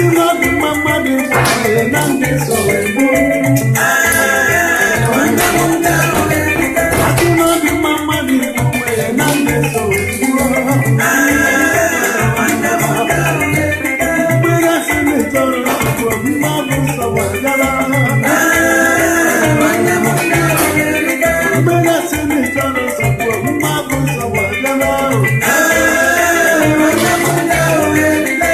Asị na ọ dị mma mmadụ ịbụ na ndị so wee bụrụ. Nwanne m ndị ahụ erika. Asị na ọ dị mma mmadụ ịbụ na ndị so wee bụrụ. Nwanne m ndị ahụ erika. Mgbe asị na ịchọrọ nsogbu, mmadụ nsọ wee bịara. Nwanne m ndị ahụ erika. Mgbe asị na ịchọrọ nsogbu, mmadụ nsọ wee bịara. Nwanne m ndị ahụ erika.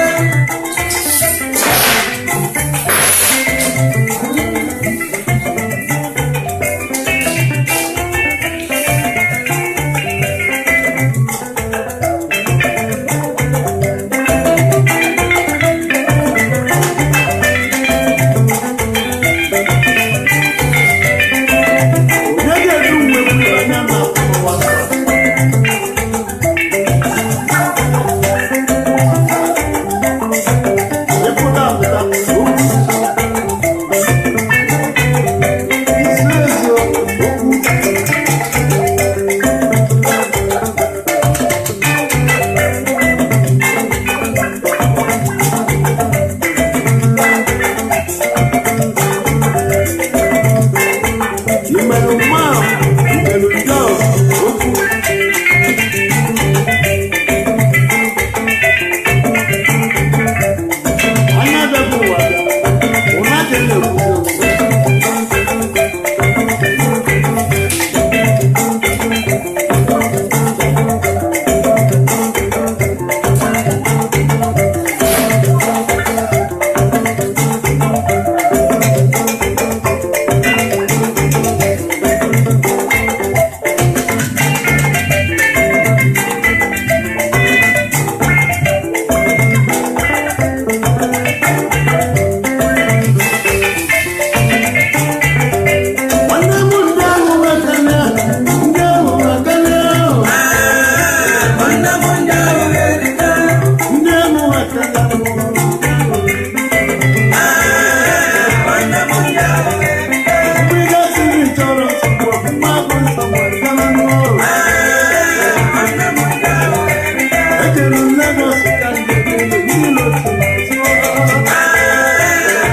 Onye ga-edu uwe buru anya na ụwa nsọ? Ịpụta apụta, okwu. Izu ezu, okwu. Ìmẹ̀lú máa, ìmẹ̀lú jọ́, okwu. Anya bịa ụwa bịa, ụna dị na-ekwu okwu. Nwanne m ndị ahụ mekana, ndị ahụ mekana, Nwanne m ndị ahụ erika. ndị ahụ mekana. Nwanne m ndị ahụ erika. Mgbe gasịrị chọrọ nsogbu, mmadụ nsọ nwere n'ụlọ. Nwanne m ndị ahụ erika. Ejere m Lagos ka m jere n'ụlọ otu n'azụ.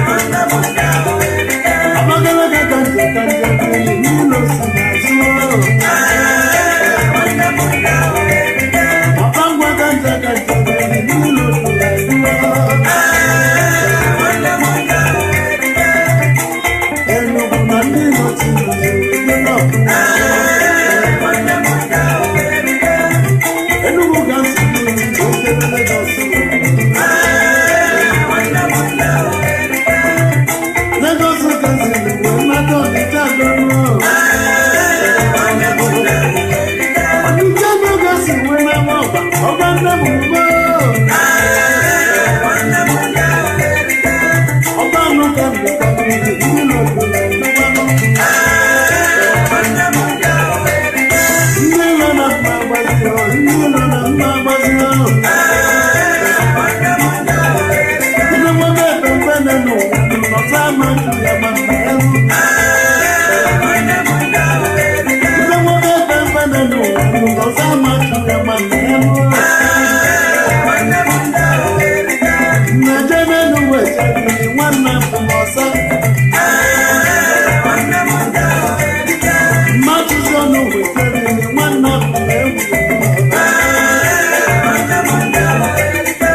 Nwanne m ndị ahụ erika. Abakaliki ka m jere ka m jere n'ụlọ otu n'azụ. Nwanne m ndị ahụ erika. Abangwa ka m jere ka m jere n'ụlọ otu n'azụ. Nwanne m ndị ahụ erika. Enugu na ndị nọchi n'ụzọ ebe nọ. Nwanne m ndị ahụ erika. Enugu ka m si n'ụlọ otu Lagos. Nwanne m ndị ahụ erika. Lagos ka m si n'ụlọ mmadụ ọdịcha adọrọ. Nwanne m ndị ahụ erika. Ọdịcha n'oge si nwee n'ama ọba, ọba nne m ugbo. Nwanne m ndị ahụ erika. Ọba anụ ka m bịara n'ụlọ otu n'azụ. Nwanne m ndị ahụ erika. Ndị nọ na mma agbazio, ndị nọ na mma agbazio. Nwanne m ndị ahụ erika. Ndị nwoke ekpemkpe nọ n'ụwa nọta ama njụ ya ma mma elu. Nwanne m ndị ahụ erika. Ndị nwoke ekpemkpe nọ n'ụwa nọta ama njụ ya ma mma elu. Nwanne m ndị ahụ erika. Nneje n'elu wee nwanne m ọsọ. Nwanne m ndị ahụ erika. Mmadụ ọnụ wetara nwanne m egwu. Nwanne m ndị ahụ erika.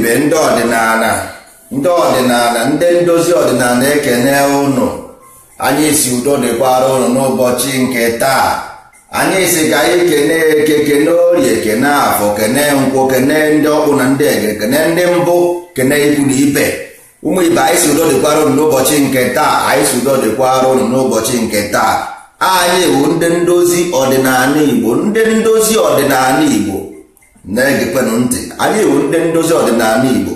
Ibe, ndị ọdịnala, ndị ọdịnala, ndị ndozi ọdịnala, ekene ụnụ. Anyị si udo dịkwara ụnụ n'ụbọchị nke taa. Anyị si ka anyị kene Eke, kene Orie, kene Afọ, kene Nkwọ, kene ndị ọkpụ na ndị ege, kene ndị mbụ, kene ikwu na ibe. Ụmụ ibe, anyị si udo dịkwara ụnụ n'ụbọchị nke taa. Anyị si udo dịkwara ụnụ n'ụbọchị nke taa. Anyị bụ ndị ndozi ọdịnala Igbo, ndị ndozi ọdịnala Igbo. Na-egekwenụ ntị, anyị bụ ndị ndozi ọdịnala Igbo.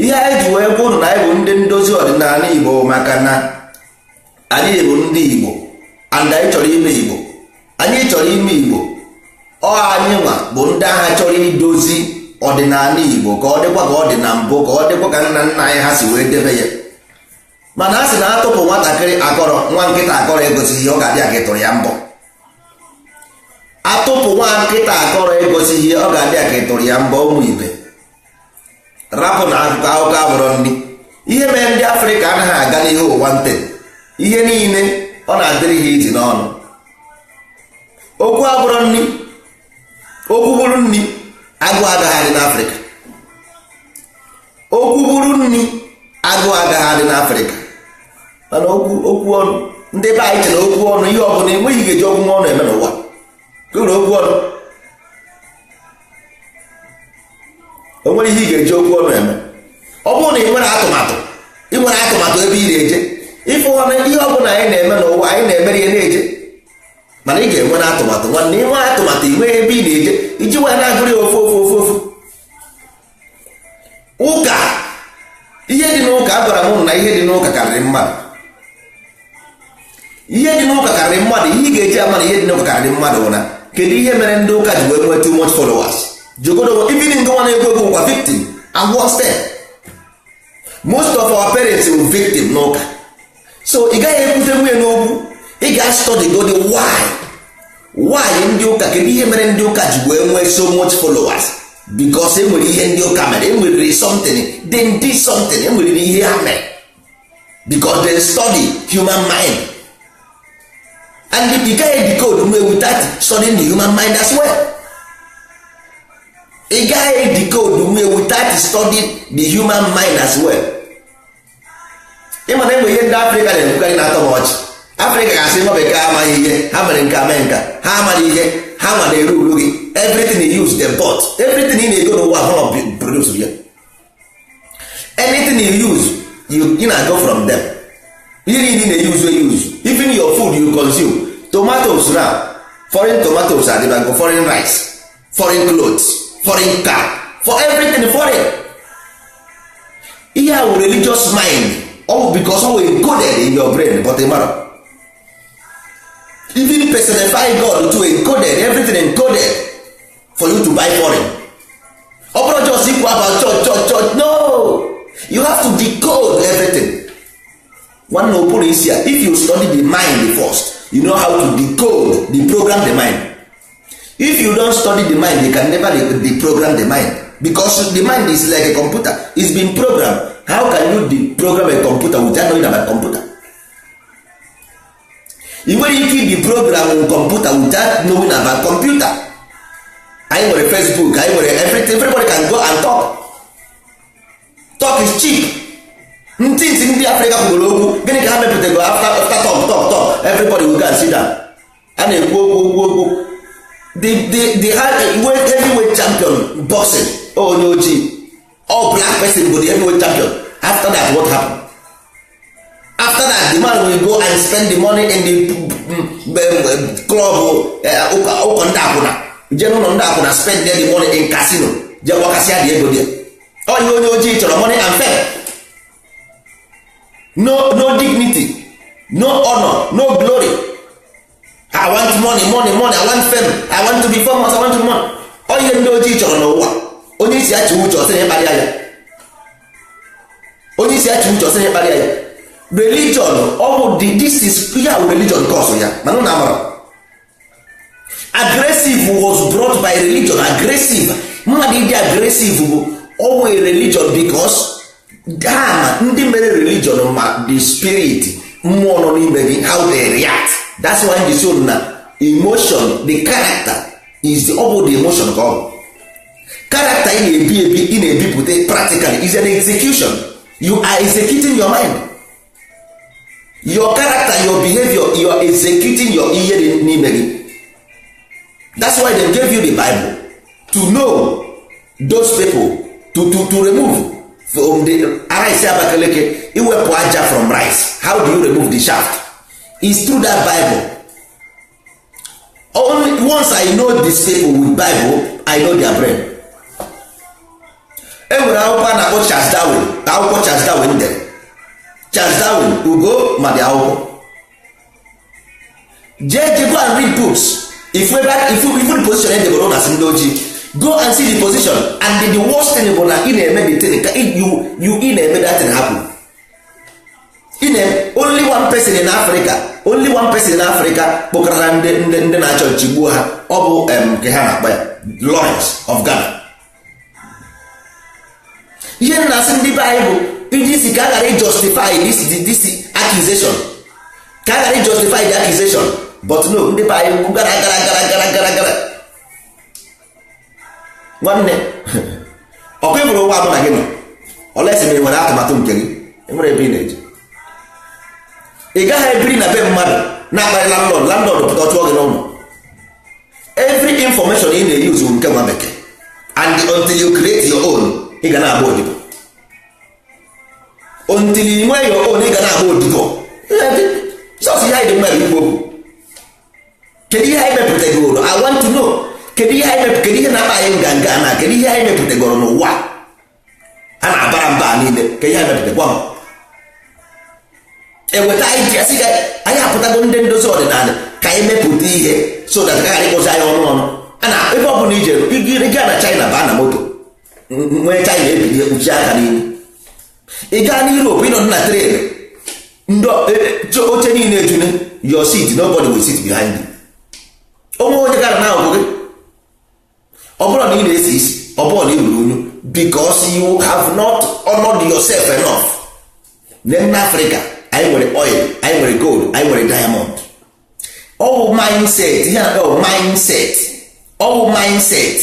Ihe anyị ji wee gwa ụnụ na anyị bụ ndị ndozi ọdịnala Igbo, maka na anyị bụ ndị Igbo and anyị chọrọ ime Igbo. Anyị chọrọ ime Igbo. Ọ anyị nwa bụ ndị agha chọrọ idozi ọdịnala Igbo ka ọ dịkwa ka ọ dị na mbụ, ka ọ dịkwa ka nna nna anyị ha si wee debe ya. Mana a sị na atụpụ nwatakịrị akọrọ, nwa nkịta akọrọ egosighị ihe, ọ ga-adị ka ịtụrụ ya mbọ. Atụpụ nwa nkịta akọrọ egosighị ihe, ọ ga-adị ka ịtụrụ ya mbọ. Ụmụ ibe, rapụ na akụkọ akụkọ abụrụ nri. Ihe mere ndị Afrịka anaghị aga n'ihu ụwa ntị, ihe niile ọ na-adịrị ha iji n'ọnụ okwu abụrụ nri. Okwu bụrụ nri, agụụ agaghị adị n'Afrịka. Okwu bụrụ nri, agụụ agaghị adị n'Afrịka. Mana okwu, okwu ọnụ, ndị be anyị chere okwu ọnụ, ihe ọbụla enweghị ga-eji okwu ọnụ eme n'ụwa. Kwere okwu ọnụ, o nwere ihe ị ga-eji okwu ọnụ eme. Ọ bụrụ na ị nwere atụmatụ, ị nwere atụmatụ ebe ị na-eje, ịfụ na ihe ọbụla anyị na-eme n'ụwa, anyị na-emere ihe na-eje. Mana ị ga-enwe na atụmatụ, nwanne. Ị nwee atụmatụ, ị nwee ebe ị na-eje, iji wee na-agụrụ ya ofu ofu ofu ofu. Ụka, ihe dị n'ụka, agwara m na ihe dị n'ụka karịrị mmadụ. Ihe dị n'ụka karịrị mmadụ. Ihe ị ga-eji ama na ihe dị n'ụka karịrị mmadụ bụ na kedu ihe mere ndị ụka ji wee nwee too much followers? Jogodo, even nke nwa na-egwu egwu nkwa victim and one step. Most of our parents were victim n'ụka, so ị gaghị ekwute nwunye n'okwu. Ị ga-study go the why ndị ụka, kedu ihe mere ndị ụka ji wee nwee so much followers? Because e nwere ihe ndị ụka mere, e nwere something they did, something, e nwere ihe ha mere, because they study human mind, and you gaghị decode nwe without studying the human mind as well. Ị gaghị decode nwe without studying the human mind as well. Ịma na enwe ihe ndị Afrịka na-ekwukarị na-atọ m ọchị. Afrịka ga-asị nwa bekee amaghị ihe ha mere, nke ame nka ha amaghị ihe ha nwa na-eru uru gị. Everything you use, them bought. Everything ị na-ego n'ụwa, ha produce ya. Anything you use, you na-go from them. Ihe niile ị na-use use, even your food you consume, tomatoes now, foreign tomatoes adịbago, foreign rice, foreign clothes, foreign car, for everything foreign. Ihe a wụ religious mind. Ọ bụ because ọ wụ encoded in your brain, but ị mara even personify God to encoded everything, encoded for you to buy foreign. Ọ bụrụ just ikwu about church, church, church, no, you have to decode everything. Nwanne, ụbụrụ isi a, if you study the mind first, you know how to decode the program, the mind. If you don't study the mind, you can never deprogram the mind, because the mind is like a computer. It's been programmed. How can you deprogram a computer without knowing about computer? Ị nwere ike deprogram computer without knowing about computer. Anyị nwere Facebook, anyị nwere everything. Everybody can go and talk. Talk is cheap. Ntị ntị, ndị Afrịka kwugoro okwu, gịnị ka ha mepụtago after talk, talk, talk? Everybody will go and sit down. A na-ekwu okwu, okwu, okwu. The heavyweight champion boxing, onye ojii, all black person bụ the heavyweight champion. After that, what happened? After that, the man will go and spend the money in the club, ụkọ ndị akwụna, jee n'ụlọ ndị akwụna, spend the money in casino, jee gbakasịa dị ego dị. Ọ ihe onye ojii chọrọ, money and fame. No, no dignity, no honor, no glory. I want money, money, money. I want fame, I want to be famous, I want to money. Ọ ihe ndị ojii chọrọ n'ụwa. Onye isi achị uche ọsị na ịkparịa ya, onye isi achị uche ọsị na ịkparịa ya. Religion, ọ bụ the, this is ihe a religion cause ya. Mana ụnụ amara, aggressive was brought by religion. Aggressive, mmadụ ịdị aggressive bụ ọwụ religion, because ha ma, ndị mere religion ma the spirit, mmụọ nọ n'ime gị, how they react. That's why the soul na emotion, the character is the, ọ bụ the emotion ka ọ bụ. Character ị na-ebi ebi, ị na-ebipụta practically, is an execution. You are executing your mind, your character, your behavior. You are executing your ihe dị n'ime gị. That's why they gave you the Bible, to know those people, to remove from the rice. Abakaliki, iwepụ aja from rice. How do you remove the chaff? Is through that Bible. Only once I know these people with Bible, I know their brain. E nwere akwụkwọ a na-akpọ Charles Darwin, akwụkwọ Charles Darwin dere. Charles Darwin, ugo ma dị akwụkwọ, jee je go and read books. If ebe if if the position edebere na asị ndị ojii, go and see the position. And the worst thing bụ na ị na-eme the thing ka you ị na-eme that thing happen. Ị na only one person in Africa, only one person in Africa kpọkọrọ ndị na-achọ nchigbuo ha. Ọ bụ nke ha na-akpọ ya Lawrence of Ghana. Ihe m na-asị ndị be anyị bụ iji si ka a ghara justify this accusation, ka a ghara justify the accusation. But no, ndị be anyị gara gara gara gara gara gara. Nwanne, ọkụ ịbụrụ ụwa mụ na gị nọ olesi ma ị nwere atụmatụ nke gị, enwere ebe ị na-eje. Ị gaghị ebiri na be mmadụ na-akparị landlord. Landlord pụta, chụọ gị n'ụlọ. Every information ị na-use nke nwa bekee, and until you create your own, ị ga na-agba odibo. Until you nwee your own, ị ga na-agba odibo. Sọsọ ihe anyị dị mma bụ ikwu okwu. Kedu ihe anyị mepụtagoro? I want to know, kedu ihe anyị mepụ? Kedu ihe na-akpa anyị nganga na kedu ihe anyị mepụtagoro n'ụwa a na-abara mba niile? Ka ihe anyị mepụta, gwa m. Eweta anyị ji asị anyị apụtago ndị ndozi ọdịnala ka anyị mepụta ihe so that ka ghara ịkpọzi anyị ọnụ ọnụ a na ebe ọ bụla ije. Ị gaa na China, baa na moto, nwee China ebilie kpuchie aka n'ihu. Ị gaa na Europe, ịnọdụ na train, ndị oche niile ejune. Your seat, nobody will sit behind you. Onwe onye gara na ahụ gị, ọ bụrụ na ị na-esi isi, ọ bụrụ na ị ruru unyu, because you have not honored yourself enough. Na Africa, anyị nwere oil, anyị nwere gold, anyị nwere diamond. Ọwụ mindset. Ihe na mindset, ọwụ mindset.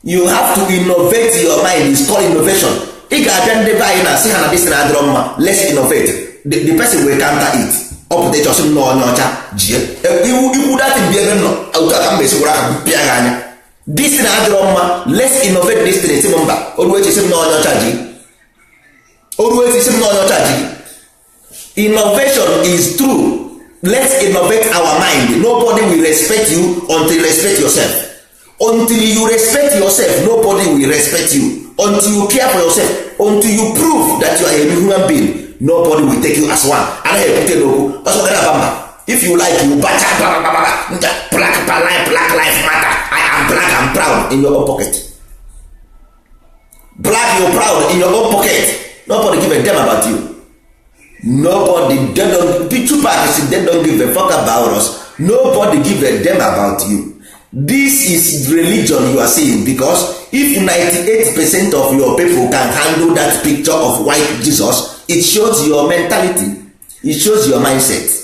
You have to innovate your mind. Is called innovation. Ị ga-abịa, ndị be anyị na-asị ha na this na-adịrọ mma, let's innovate. The person will counter it. Ọ pụta ịchọsị m na onye ọcha jie iwu ikwu datin bi ebe m nọ otu aka m esi were aka pịa gị anya. This na-adịrọ mma, let's innovate this thing. Esi m mba, oru echi si m na onye ọcha ji, oru echi si m na onye ọcha ji. Innovation is true. Let's innovate our mind. Nobody will respect you until you respect yourself. Until you respect yourself, nobody will respect you. Until you care for yourself, until you prove that you are a human being, nobody will take you as one. Anaghị ekwute n'okwu ọsọ gara aba mba. If you like, you bacha black life, black life matter. I am black and proud in your own pocket. Black, you proud in your own pocket. Nobody give a damn about you. Nobody. They don't be Tupac say they don't give a fuck about us. Nobody give a damn about you. This is religion you are seeing, because if 98% of your people can handle that picture of white Jesus, it shows your mentality, it shows your mindset.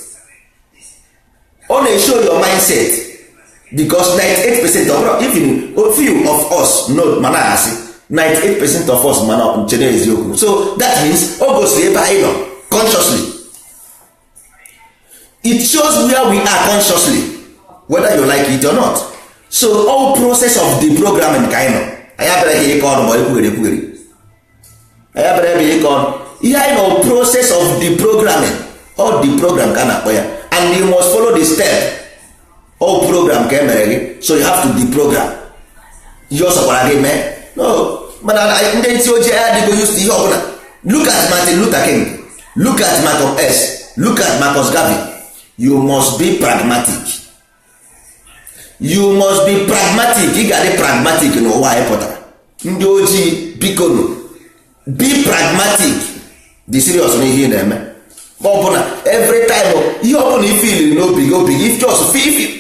Ọ na-show your mindset because 98% of, even few of us know, mana asị 98% of us, mana nchere eziokwu. So that means o gosiri ebe anyị nọ consciously. It shows where we are consciously, whether you like it or not. So all process of the programming ka anyị nọ. Anyị abịara ihe ịkọ ọnụ ma ekwughere ekwughere. Anyị abịara ebe ịkọ ọnụ. Ihe anyị nọ, process of the programming, all the program ka a na-akpọ ya, and you must follow the step. All program ka e mere gị, so you have to deprogram. Ihe ọ sọkwara gị mee, no. Mana ndị ntị ojii adịgo used to ihe ọbụla. Look at Martin Luther King, look at Malcolm X, look at Marcus Garvey. You must be pragmatic. You must be pragmatic. Ị ga-adị pragmatic n'ụwa anyị pụtara. Ndị ojii, bikonu, be pragmatic. Dị serious n'ihe ị na-eme. Ọbụla every time, ihe ọbụla i feeliri n'obi gị, obi gị, just feel,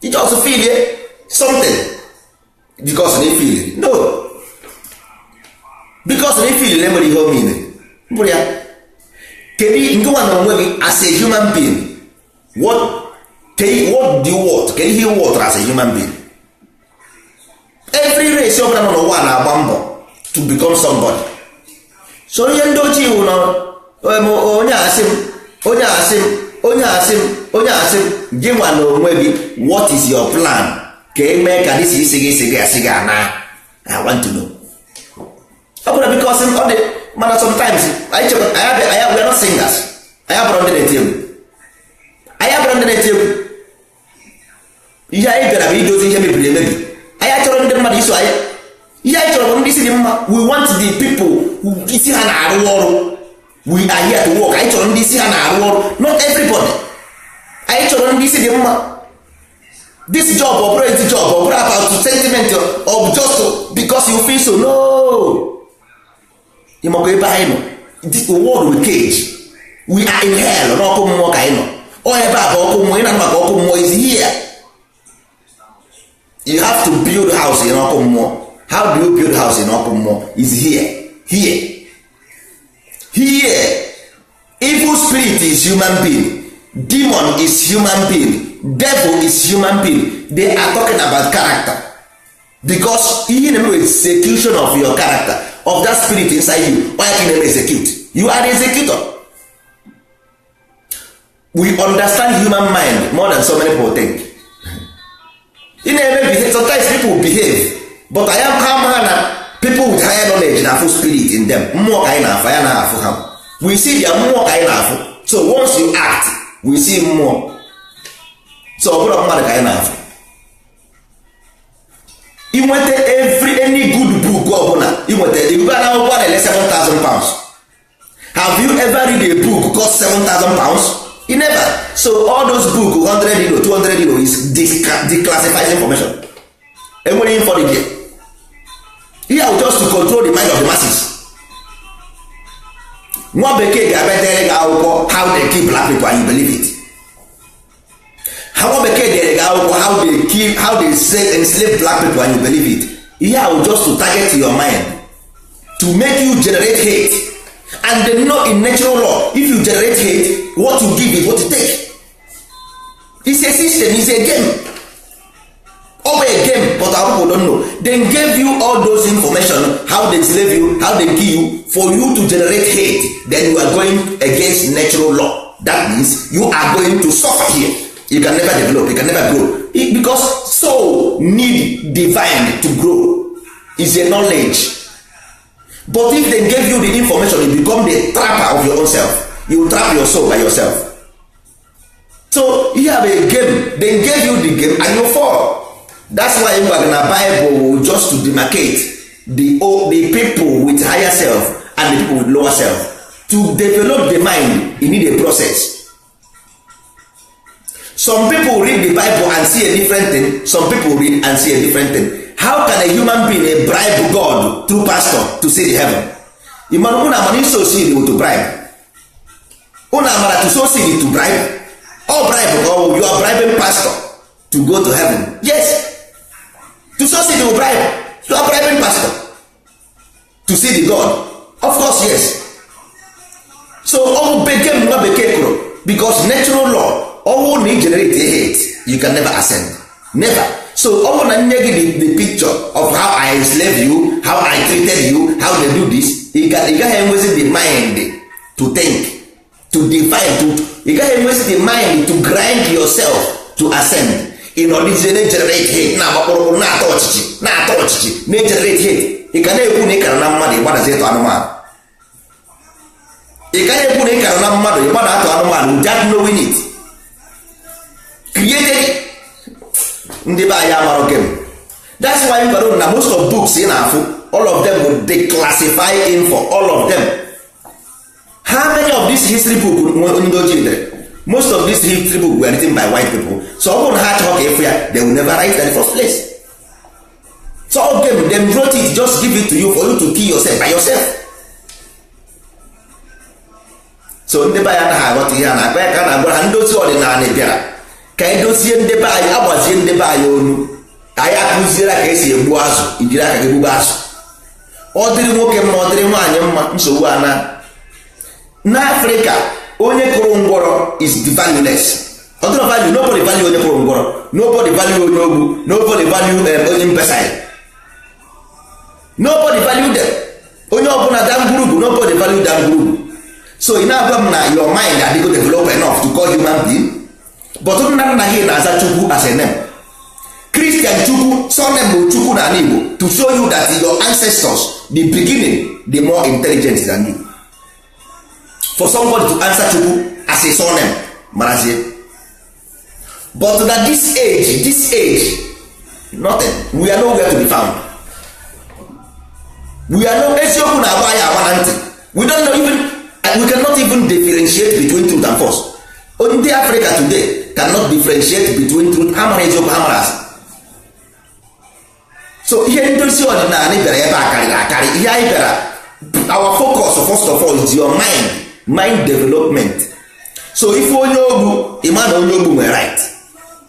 just feel something because na i feeliri, no, because na i feeliri enwere ihe omine mbụrụ ya. Kedu nke nwa na onwe gị as a human being? What do you want? Kedu ihe you want as a human being? Every race, Race ọbụla nọ n'ụwa na-agba mbọ to become somebody. So ihe ndị ojii wụ nọ, onye asị m, onye asị m, onye asị m, onye asị m, gị nwa na onwe gị, what is your plan ka e mee ka dịsi isi gị isi gị asị gị ana? I want to know. Ọ bụrụ because ọ dị mana sometimes anyị chekwa anyị, we are not singers. Anyị abụrụ ndị na-eti egwu, anyị abụrụ ndị na-eti egwu. Ihe anyị bịara bụ idozi ihe mebiri emebi. Anyị achọrọ ndị mmadụ iso anyị. Ihe anyị chọrọ bụ ndị isi dị mma. We want the people isi ha na-arụ ọrụ. We are here to work. Anyị chọrọ ndị isi ha na-arụ ọrụ, not everybody. Anyị chọrọ ndị isi dị mma. This job, ọ bụrụ ezi job, ọ bụrụ about sentiment of just because you feel so, no. Ịmakwa ebe anyị nọ, this world we cage, we are in hell. N'ọkụ mmụọ ka anyị nọ. Ọ ebe a bụ ọkụ mmụọ. Ị na maka ọkụ mmụọ is here. You have to build house in ọkụ mmụọ. How do you build house in ọkụ mmụọ? Is here, here, here. Evil spirit is human being, demon is human being, devil is human being. They are talking about character, because ihe na-eme execution of your character, of that spirit inside you. Onye ka ị na-eme execute? You are the executor. We understand human mind more than so many people think. Ị na-eme behave, sometimes people behave, but I am ha na people with higher knowledge na-afụ spirit in them. Mmụọ ka anyị na-afụ ya, na-afụ ha. We see their mmụọ ka anyị na-afụ. So once you act, we see mmụọ. So ọ bụrụ mmadụ ka anyị na-afụ. Inweta every any good book ọbụla inweta, ibuga na akwụkwọ na-ele £7,000. Have you ever read a book cost £7,000? You never. So all those book €100, €200 is declassified information. Enwere info dị there. Here just to control the mind of the masses. Nwa bekee ga-abịa dere gị akwụkwọ how they kill black people and you believe it. Nwa bekee dere gị akwụkwọ how they kill, how they say enslave black people and you believe it. Ihe ahụ just to target your mind, to make you generate hate. And they know in natural law, if you generate hate, what you give is what you take. It's a system, it's a game. Ọ bụ a game, but our people don't know. They gave you all those information, how they slave you, how they kill you, for you to generate hate. Then you are going against natural law. That means you are going to suffer here. You can never develop, you can never grow. Because soul need divine to grow, is a knowledge. But if they gave you the information, you become the trapper of your own self. You trap your soul by yourself. So you have a game. They gave you the game and you fall. That's why ngwa gị na Bible, just to demarcate the people with higher self and the people with lower self. To develop the mind, you need a process. Some people read the Bible and see a different thing. Some people read and see a different thing. How can a human being a bribe God through pastor to see the heaven? Ịmara unu amara iso seed to bribe? Unu amara to sow seed to bribe? All bribe ka ọ. You are bribing pastor to go to heaven. Yes, to sow seed to bribe. You are bribing pastor to see the God, of course, yes. So ọ bụ bekee, nwa bekee kwuru, because natural law, ọwụ na i generate hate, you can never ascend, never. So ọ bụ na nye gị the picture of how I enslave you, how I treated you, how they do this, ị gaghị enwezi the mind to think, to define, to ị gaghị enwezi the mind to grind yourself to ascend. Ị nọdịzie na-generate hate, na-agba kpụrụkpụrụ, na-atọ ọchịchị, na-atọ ọchịchị, na-generate hate. Ị ka na-ekwu na ị kara na mmadụ, ịgbadazi ịtụ anụmanụ. Ị gaghị ekwu na ị kara na mmadụ, ịgbada atụ anụmanụ without knowing it created. Ndị be anyị amarọ game. That's why you gwara na most of books ị na-afụ, all of them will declassify info, all of them. How many of this history book ndị ojii dere? Most of this history book were written by white people. So ọ bụrụ na ha achọghị ka ịfụ ya, they will never write in the first place. So all game, them wrote it, just give it to you for you to kill yourself by yourself. So ndị be anyị anaghị aghọta ihe a na-akpa ya ka a na-agwa ha. Ndozi ọdịnala bịara ka edozie ndị be anyị, agbazie ndị be anyị onu. Anyị akụziere ka esi egbu azụ, ijiri aka gị gbugbo azụ. Ọ dịrị nwoke mma, ọ dịrị nwaanyị mma. Nsogbu ana n'Afrịka, onye kụrụ ngwọrọ is the valueless. Ọ dịrọ value. Nobody value onye kụrụ ngwọrọ, nobody value onye ogbu, nobody value onye imbecile. Nobody value them. Onye ọbụla dangwurugwu, nobody value dangwurugwu. So ị na-agwa m na your mind adịgo develop enough to call human being, but nna nna gị na-aza Chukwu as a name. Christian Chukwu, surname bụ Chukwu n'ala Igbo, to show you that your ancestors, the beginning, the more intelligent than you. For somebody to answer Chukwu as a surname, marazie. But na this age, nothing. We are nowhere to be found. We are no eziokwu na-agba ya agba na ntị. We don't know even, we cannot even differentiate between truth and false. Ndị Africa today cannot differentiate between truth. Ha mara eziokwu, ha mara asị. So ihe ndozi ọdịnala bịara ebe a karịrị akarị. Ihe anyị bịara, our focus first of all is your mind, mind development. So ife onye ogbu, ịma na onye ogbu nwere right.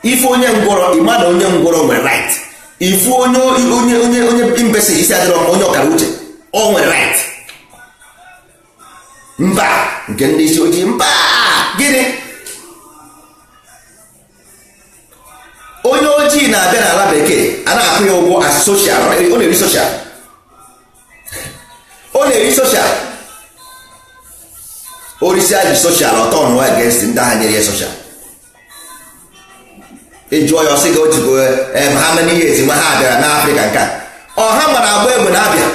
Ife onye ngwọrọ, ịma na onye ngwọrọ nwere right. Ife onye imbecile, isi adịrọ mma, onye ọkara uche, ọ nwere right. Mba nke ndị isi ojii, mba gịnị? Onye ojii na-abịa n'ala bekee, a na-akwụ ya ụgwọ as social. Ọ na-eri social, ọ na-eri social. Orisi ji social, ọtọ nụọ against ndị agha nyere ya social. Ịjụọ ya, ọsị gị ojigo ha many years nwa ha bịara n'Afrịka. Nke a ọha mara agba egbe na-abịa.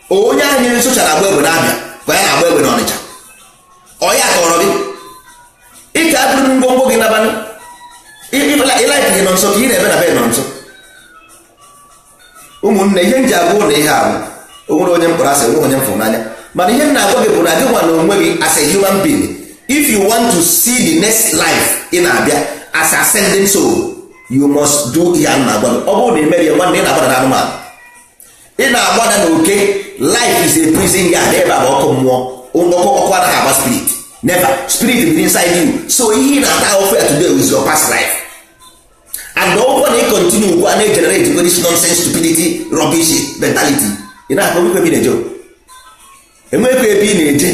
Onye ahụ nyere social agba egbe na-abịa ka ya na-agba egbe n'Ọnịcha. Ọ ya tọrọ gị ị ka bụrụ ngwongwo gị nabanụ. Ịlaik gị nọ nso ka ị na-ebe na be nọ nso. Ụmụnne, ihe m ji agwa ụlọ ihe a bụ, o nwere onye mkpọrọ asị, onwe onye m fụrụ n'anya, mana ihe m na-agwa gị bụ na gị nwa na onwe gị as a human being, if you want to see the next life ị na-abịa as ascending soul, you must do ihe a na-agwa gị. Ọ bụrụ na ị merie, nwanne, ị na-agbada na anụmanụ, ị na-agbada na oke. Life is a prison yard. Ebe a bụ ọkụ mmụọ. Ọkụ ọkụ anaghị agba spirit, never. Spirit be inside you. So ihe ị na-ata ofe ya today is your past life, and ọgwụkwọ na ị continue ugbu a na-egenerate this nonsense, stupidity, rubbish mentality ị na-akọ ebe ị na-eje, enwekwa ebe ị na-eje.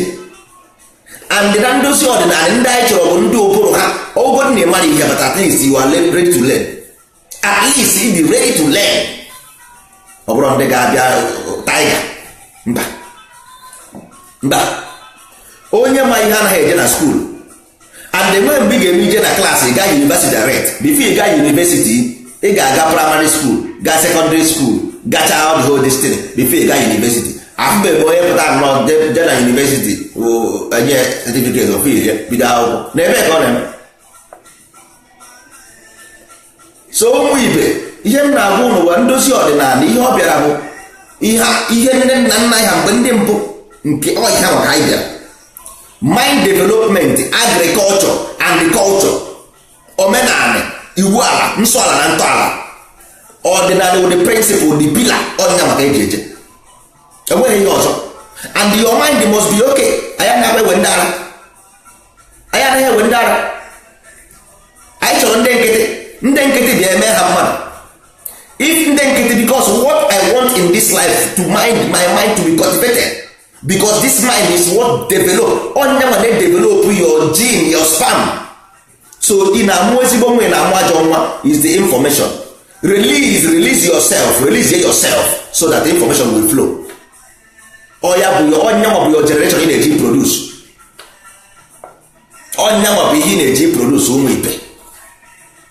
And na ndozi ọdịnala, ndị anyị chọrọ bụ ndị ụbụrụ ha ọgụgụ na ịmara ihe, but at least you are ready to learn. At least you be ready to learn. Ọ bụrụ ndị ga-abịa tiger, mba, mba. Onye ma ihe anaghị eje na school, and enweghị mgbe ị ga-eme ije na class ị gaa university direct. Before ị gaa university, ị ga-aga primary school, gaa secondary school, gachaa all the whole destiny before ị gaa university. Afụbeghị onye pụta nọ je na university enye certificate of ihe bido akwụkwọ na ebe ka ọ na-eme. So ụmụ ibe, ihe m na-agwa ụnụ bụ ndozi ọdịnala. Ihe ọ bịara bụ ihe nne nna nna ha mgbe ndị mbụ nke ọhịa maka anyị bịara: mind development, agriculture and the culture, omenala, iwu ala, nsọ ala na ntọala ọdịnala with the principle, the pillar ọdịna maka eji eje. Enweghị ihe ọzọ. And your mind must be okay. Anyị anaghị ewe ndị ara, anyị anaghị ewe ndị ara. Anyị chọrọ ndị nkịtị. Ndị nkịtị bịa eme ha mmadụ. If ndị nkịtị, because what I want in this life, to mind my mind to be cultivated, because this mind is what develop onye nwa na-develop your gene, your sperm. So ị na-amụ ezigbo nwa, ị na-amụ ajọ nwa, is the information. Release, release yourself, release yourself so that the information will flow. Ọ ya bụ onye nwa bụ your generation ị na-eji produce. Onye nwa bụ ihe ị na-eji produce, ụmụ ibe.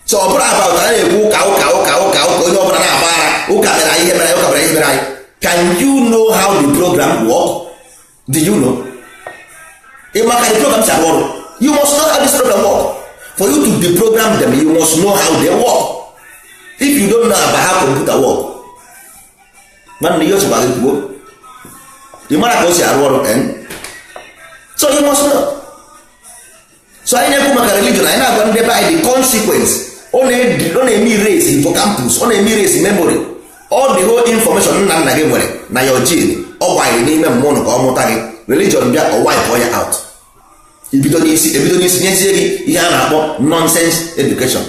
So ọ bụrụ about a na-ekwu ụka, ụka, ụka, ụka, ụka, onye ọbụla na-agba ara, ụka mere anyị ihe mere anyị, ụka mere ihe mere anyị. Can you know how the program work? Do you know? Ị maka the program si arụ ọrụ? You must know how this program work. For you to deprogram them, you must know how they work. If you don't know about how computer work, nwanne, ihe osokwa gị kwuo, ị mara ka o si arụ ọrụ. So you must know. So anyị na-ekwu maka religion, anyị na-agwa ndị be anyị the consequence. Ọ na-eme erase hippocampus, ọ na-eme erase memory, all the whole information nna nna gị nwere na your gene. Ọ gbanyere n'ime mmụọ ka ọ mụta gị. Religion bịa, ọ wipe ya out. Ibido n'isi, ebido n'isi nyezie gị ihe a na-akpọ nonsense education.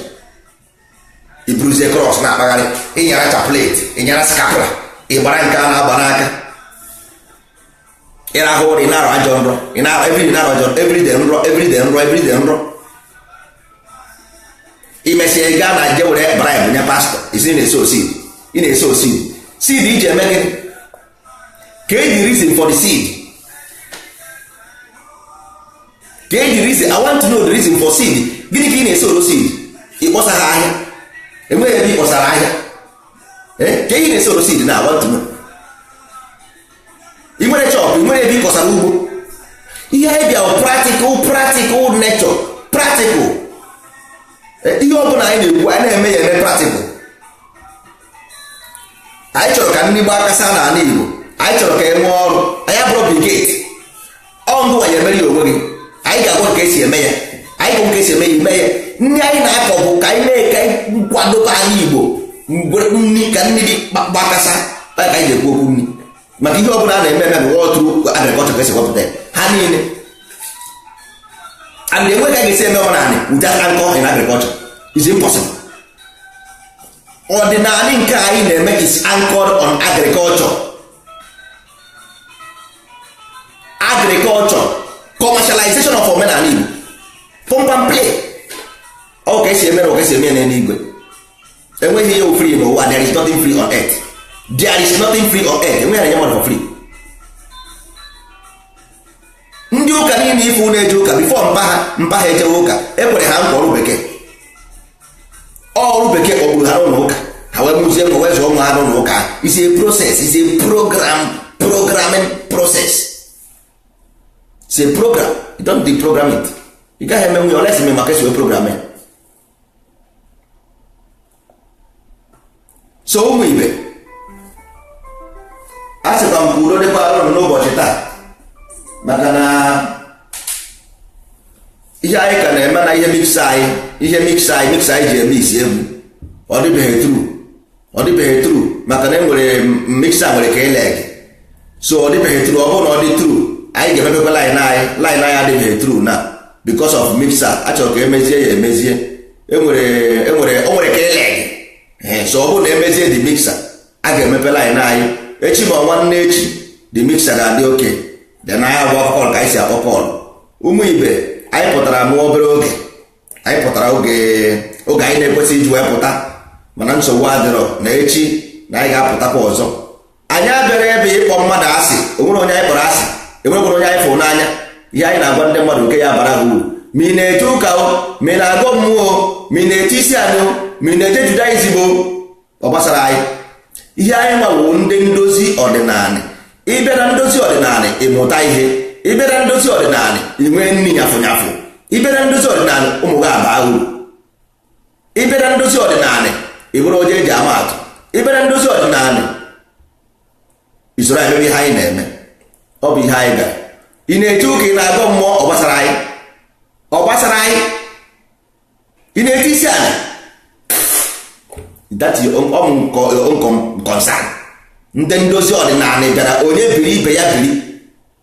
Iburuzie cross na-akpagharị, ịnyara chaplet, ịnyara scapula, ịgbara nke a na-agba n'aka, ịrahụ ụra, ị na-arụ ajọ nrọ, ị na everyday na-arụ ajọ, everyday nrọ, everyday nrọ, everyday nrọ. Imesịa, ị gaa na je were bribe nye pastọ, isi na-eso seed, ị na-eso seed. Seed iji eme gịnị? Ka the reason for the seed? Ka the reason? I want to know the reason for seed. Gịnị ka ị na-esoro seed? Ịkpọsa ha ahịa, enweghị ebe ịkpọsara ahịa. Ka ị na-esoro seed na I want to know. Ị nwere chọpụ, ị nwere ebe ịkọsara ugbo. Ihe anyị bịa practical, practical nature, practical. Ihe ọ bụla anyị na-ekwu anyị na-eme ya eme practical. Anyị chọrọ ka nri gbaa kasa n'ala Igbo, anyị chọrọ ka e nwee ọrụ. Anyị abụrụ Bill Gates, ọ ngụwa ya emere ya onwe gị. Anyị ga-agwa nke esi eme ya, anyị ga nke esi eme ya ime ya. Nri anyị na-akọ bụ ka anyị mee ka anyị kwadobe ala Igbo nri, ka nri dị gbakasa. Ka anyị ga-ekwu okwu nri, maka ihe ọ bụla a na-eme eme bụ wọtru agrikọlchọ ka esi wepụta ya ha niile. And enweghị ka a ga-esi eme ọdịnala without anchor in agriculture is impossible. Ọdịnala nke anyị na-eme is anchored on agriculture. Agriculture, commercialization of omenala Igbo, pump and play. Ọ ka esi eme na ọ ka esi eme n'eluigwe. Enweghị ihe free n'ụwa. There is nothing free on earth. There is nothing free on earth. Enweghị anya mmadụ for free. Ndị ụka niile ifu na-eje ụka before mpa ha ejewe ụka, ekwere ha nkwa ọrụ bekee. Ọrụ bekee kpọgburu ha n'ụlọ ụka, ha wee mụzie nwa wee zụọ nwa ha n'ụlọ ụka. Is a process, is a program, programming process. It's a program. You don't deprogram it. Ị gaghị eme nwunye olesi maka esi wee program ya. So ụmụ ibe, a sịkwa m ka udo dịkwara ụnụ n'ụbọchị taa, maka na ihe anyị ka na-eme na ihe mix anyị, ihe mix anyị, mix anyị ji eme isi egwu, ọ dịbeghị true, ọ dịbeghị true, maka na enwere mixer nwere ka eleg. So ọ dịbeghị true. Ọ bụrụ na ọ dị true, anyị ga-emepekwa line anyị. Line anyị adịbeghị true na because of mixer. Achọrọ ka emezie ya emezie. Enwere enwere o nwere ka eleg. So ọ bụrụ na emezie the mixer, a ga-emepe line anyị echi ma nwanne echi. The mixer ga-adị oke. Then anyị agba call ka anyị si akpọ call. Ụmụ ibe, anyị pụtara mụọ obere oge, anyị pụtara oge oge anyị na-ekwesị iji wee pụta, mana nsogbu adịrọ na echi na anyị ga-apụtakwa ọzọ. Anyị abịara ebe ịkpọ mmadụ asị, onwere onye anyị kpọrọ asị, enwekwara onye anyị fụrụ n'anya. Ihe anyị na-agwa ndị mmadụ nke ya bara ha uru. Ma ị na-eje ụka o, ma ị na-agọ mmụọ, ma ị na-eche isi anị o, ma ị na-eje Judaism o, ọ gbasara anyị. Ihe anyị nwawo ndị ndozi ọdịnala. Ịbịa na ndozi ọdịnala, ịmụta ihe. Ịbịa na ndozi ọdịnala, ị nwee nri nyafụ nyafụ. Ịbịa na ndozi ọdịnala, ụmụ gị abaa uru. Ịbịa na ndozi ọdịnala, ị bụrụ onye eji ama atụ. Ịbịa na ndozi ọdịnala, isoro anyị mebe ihe anyị na-eme. Ọ bụ ihe anyị gara. Ị na-eche ụka, ị na-agọ mmụọ, ọ gbasara anyị, ọ gbasara anyị. Ị na-ete isi ala, that your own, your own concern. Ndị ndozi ọdịnala bịara, onye biri ibe ya biri.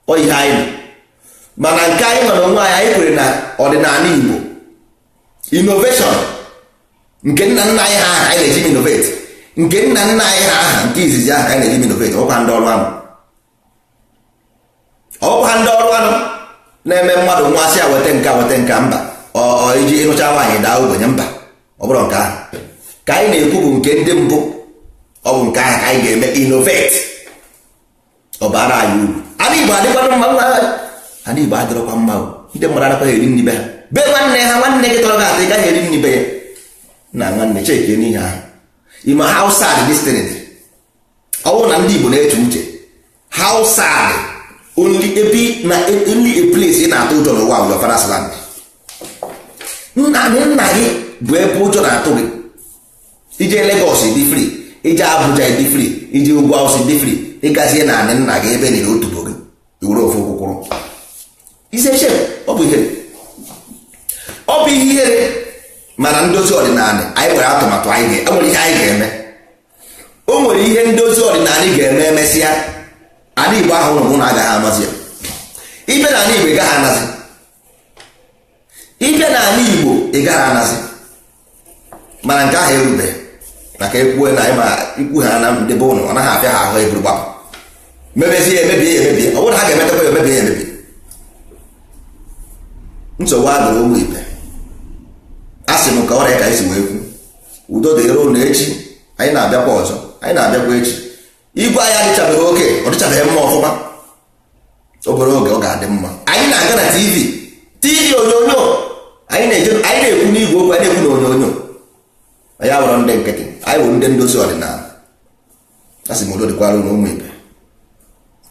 Ọ ihe anyị nọ. Mana nke anyị nwere onwe anyị, anyị kwere na ọdịnala Igbo innovation nke nna nna anyị ha aha anyị na-eji innovate. Nke nna nna anyị ha aha nke izizi ahụ ka anyị na-eji innovate. Ọkwa ndị ọrụ anụ, ọkwa ndị ọrụ anụ na-eme mmadụ nwa sị ya weta nka, weta nka, mba. Ọ iji ịnụcha nwaanyị daa ogbenye, mba. Ọ bụrụ nke ahụ ka anyị na-ekwu bụ nke ndị mbụ, ọ bụ nke ahụ ka anyị ga-eme innovate. Ọ bara anyị uru. Ala Igbo adịkwanụ mma. Nwa ala Igbo adịrọkwa mma o. Ndị mmadụ anakwaghị eri nri be ha, be nwanne ha. Nwanne gị tọrọ gị atọ, ị gaghị eri nri be ya na nwanne. Cheke n'ihe ahụ. Ime how sad this thing dị. Ọ bụrụ na ndị Igbo na-eche uche, how sad. Only ebe na only a place ị na-atụ ụjọ n'ụwa bụ your father's land. Nna gị, nna gị bụ ebe ụjọ na-atụ gị. Ije Lagos dị free, ije Abuja dị free, ije ugwu Awụsa dị free, ịgazie na anị nna gị ebe niile otubo gị iwere ofu kwụkwụrụ ise shame. Ọ bụ ihere, ọ bụ ihe ihere. Mana ndozi ọdịnala anyị nwere atụmatụ anyị ga enwere ihe anyị ga-eme. O nwere ihe ndozi ọdịnala ga-eme. Emesịa, ala Igbo ahụ ụnụ na agaghị amazi ya. Ibe na ala Igbo, ị gaghị anazi. Ibe na ala Igbo, ị gaghị anazi. Mana nke ahụ erubeghị, maka ekwue na ịma ikwu ha na ndebe ụnụ, ọ naghị afịa ha ahụ eburu gbapụ mebezie ya, emebie ya, emebie. Ọ bụrụ na ha ga-emetakwa ya, emebie ya, emebie. Nsogbu adịrị. Ụmụ ibe, a sị m ka ọrịa ka anyị si wee kwu, udo dịrị ụnụ. Echi anyị na-abịakwa ọzọ, anyị na-abịakwa echi. Igwe anyị adịchabeghị oke, ọ dịchabeghị mma ọfụma. Obere oge ọ ga-adị mma. Anyị na-aga na TV, TV onyonyo, anyị na-eje, anyị na-ekwu n'igwe okwu, anyị na-ekwu na onyonyo. Anyị abụrụ ndị nkịtị, anyị bụ ndị ndozi ọdịnala. A sị m udo dịkwara unu, ụmụ ibe.